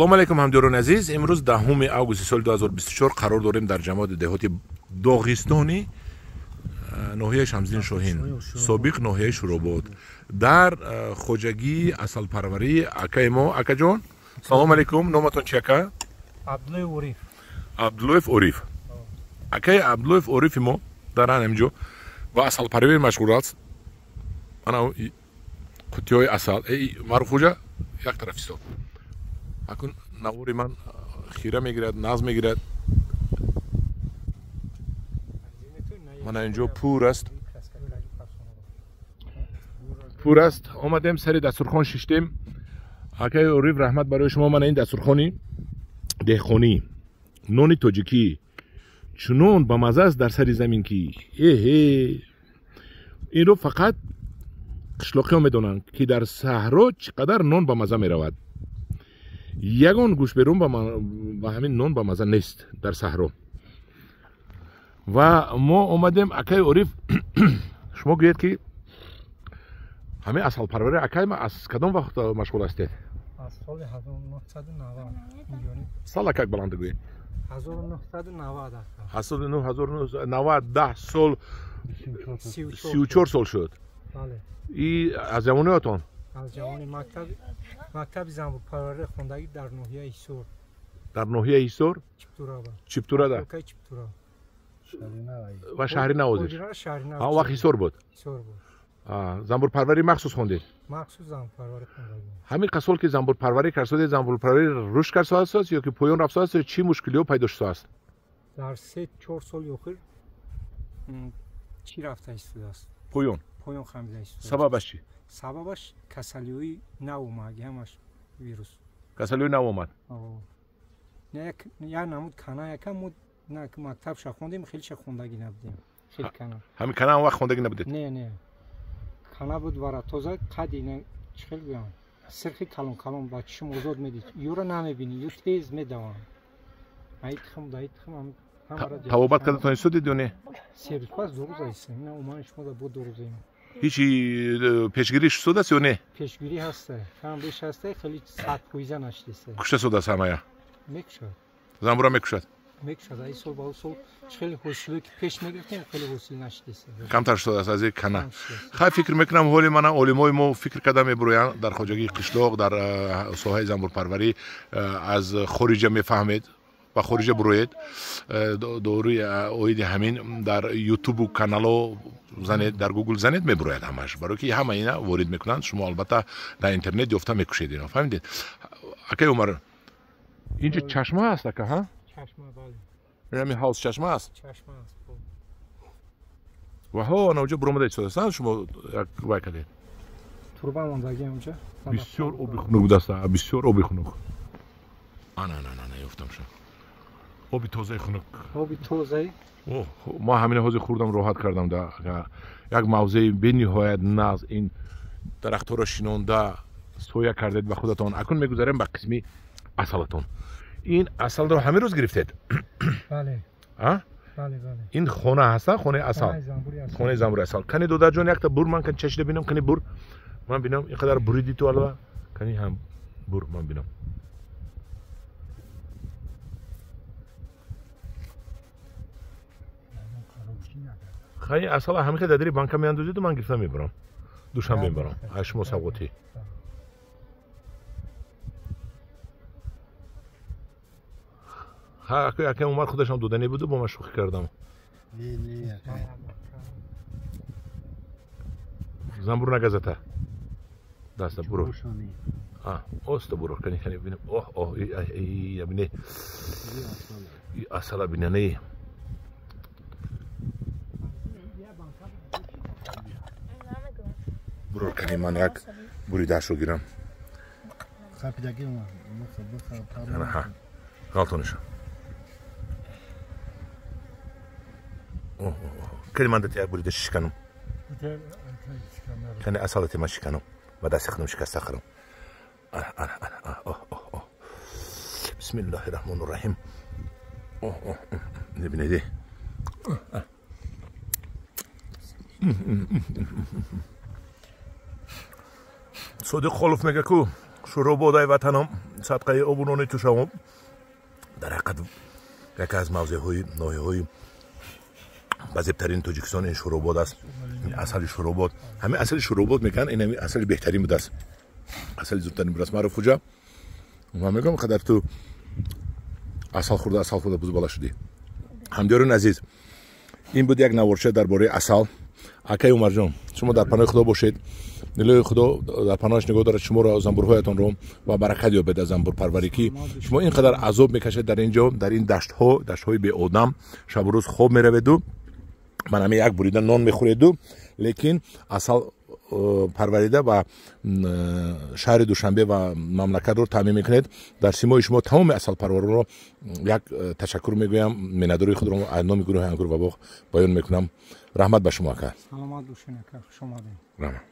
Салом алейкум, ҳамдиёрони азиз. Имрӯз 10 августи соли 2024 қарор дорем дар ҷамоати деҳоти Доғистони ноҳияи Шамсиддин Шоҳин, собиқ ноҳияи Шӯробод, дар хоҷагии асалпарварии акаи мо. Акаҷон, салом алейкум. Номатон чи, ака? Абдуллоев Ориф. Абдуллоев Ориф. Акаи Абдуллоев Орифи мо дар ҳаминҷо ба асалпарварӣ машғул аст. Ана қуттиҳои асал. Маъруфхоҷа, як тараф истод. Акун навори ман хира мегирад, наз мегирад. Мана инҷо пур аст, пур аст. Омадем, сари дастурхон шиштем. Акаи Ориф, раҳмат барои шумо. Мана ин дастурхони деҳқонӣ, нони тоҷикӣ чунон ба маза аст дар сари замин, ки эҳе, инро фақат қишлоқиҳо медонанд, ки дар саҳро чӣ қадар нон ба маза меравад. Ягон гӯшберун ба ҳамин нон ба маза нест дар саҳро. Ва мо омадем, акаи Ориф, шумо гӯед, ки ҳамин асалпарварӣ, акай, аз кадом вақт машғул ҳастед? Аз соли 1990. Салакак баланд гӯед. 1990. Аз соли 1990, 10 сол, 34 сол шуд. И аз ҷавониётон? Аз ҷавони мактаби занбурпарварӣ хондагӣ дар ноҳияи Ҳисор. Дар ноҳияи Ҳисор? Чиптурада. Ва шаҳри нав ҳозир? Он вақт Ҳисор буд? Занбурпарварӣ махсус хондед? Махсус занбурпарварӣ хондагӣ. Ҳамин қасол ки занбурпарварӣ карсодед, занбурпарварӣ рушд карсоаст ё ки поён рафтааст, ё чӣ мушкилиҳо пайдо шудааст? Дар 3-4 соли охир чӣ рафта истодааст? Поён. Поён хамида истодааст. Сабабаш чӣ? Сабабаш касалиҳои нав омад, ҳамаш вирус. Касалиҳои нав омад? Як намуд кана, яка мо мактабша хондем, хелиша хондагӣ набудем. Хеле кана. Ҳамин кана он вақт хондагӣ набудед? Не, не. Кана буд вара тоза, қади чӣ хел гӯям, сирхи калон калон ба чишм озод медид. Юра намебинӣ, ю тез медаванд. Ай тухм, дай тухм. Табобат карда тонистодед ё не? 3 рӯз пас 2 рӯз айсем. На, уман шумо да бо 2 рӯзем. Ҳечи пешгирӣ шудааст ё не? Пешгирӣ ҳаста, кам беш ҳаста, хеле 100% наштиста. Кушта шудааст ҳамая? Мекушад. Занбура мекушад? Мекушад. Ай сол ба сол хеле ҳосиле ки пеш мегирифтем, хеле ҳосил наштиста. Камтар шудааст аз ин кана. Хай, фикр мекунам, ҳоли мана олимои мо фикр карда мебуроянд дар хоҷагии қишлоқ, дар соҳаи занбурпарварӣ аз хориҷа мефаҳмед, ба хориҷа буроед, доруи оиди ҳамин дар ютубу канало занед, дар гугл занед, мебурояд ҳамаш, барои ки ҳама ина ворид мекунанд. Шумо албатта дар интернет ёфта мекушед ино, фаҳмидед? Акаи Умар, инҷо чашма аст, ака, ҳа? Чашма, бале. Ҳамин ҳавз чашма аст? Чашма аст. Ва ҳо, ана оҷо буромада истодааст, шумо як вай кардед. Турба мондагӣ онҷо. Бисёр оби хунук будааст, бисёр оби хунук. Ана, ана, ана, ёфтам шумо. Оби тозаи хунук. Оби тозаи? Ман ҳамина ҳозир хӯрдам, роҳат кардам. Як мавзеи бениҳоят нағз, ин дарахтҳоро шинонда соя кардед ба худатон. Акун мегузарем ба қисми асалатон. Ин асалро ҳамин рӯз гирифтед? Бале. Бале, бале. Ин хона ҳаста, хонаи асал? Хонаи занбури асал. Кани, додарҷон, якта бур, ман кани чашида бинам, кани бур. Ман бинам, ин қадар буриди ту алва. Кани ҳам бур, ман бинам. Хай, асала ҳамин хел дар банка меандозиду ман гирифта мебарам. Душанбе мебарам. Аз шумо савғотӣ. Ха, акаи Умар худашам доданӣ буду, бо ман шӯхӣ кардам. Занбур нагазата. Даста буро. Оста буро, кани кани бинам. Оҳ, оҳ, и бине. И асала бинане. Буро, кани ман як буридаашро гирам. Ғалтониша. Кани ман дати як бурида шиканам. Кани асалати ман шиканам. Ба дасти худам шикаста хӯрам. Бисмиллаҳи раҳмони раҳим. Бинеди. Содиқ Холов мега ку Шӯрободай ватанам, Садқаи обу нони ту шавом. Дар ҳақиқат, яке аз мавзеъҳои, ноҳияҳои базебтарини Тоҷикистон ин Шӯробод аст. Асали Шӯробод, ҳамин асали Шӯробод мекунанд, ин ҳамин асали беҳтарин будааст, асали зудтарин будааст. Маъруф хуҷа, ман мегӯям, қадар ту асал хӯрда, асал хӯрда бузбала шудӣ. Ҳамдиёрони азиз, ин буд як наворча дар бораи асал. Акаи Умарҷон, шумо дар паноҳи Худо бошед. Илоҳи Худо дар паноҳаш нигоҳ дорад шуморо, занбурҳоятонро, ва баракат ёбед аз занбурпарварӣ, ки шумо ин қадар азоб мекашед дар ин ҷо, дар ин даштҳо, даштҳои беодам, шабу рӯз хоб мераведу ман ҳамин як бурида нон мехӯреду, лекин асал парварида ва шаҳри Душанбе ва мамлакатро таъмин мекунед. Дар симои шумо тамоми асалпарваронро як ташаккур мегӯям, миннатдории худро аз номи гурӯҳи «Ангур ва боғ» баён мекунам. Раҳмат ба шумо, ака. Саломат бошед, ака, хуш омадед. Раҳмат.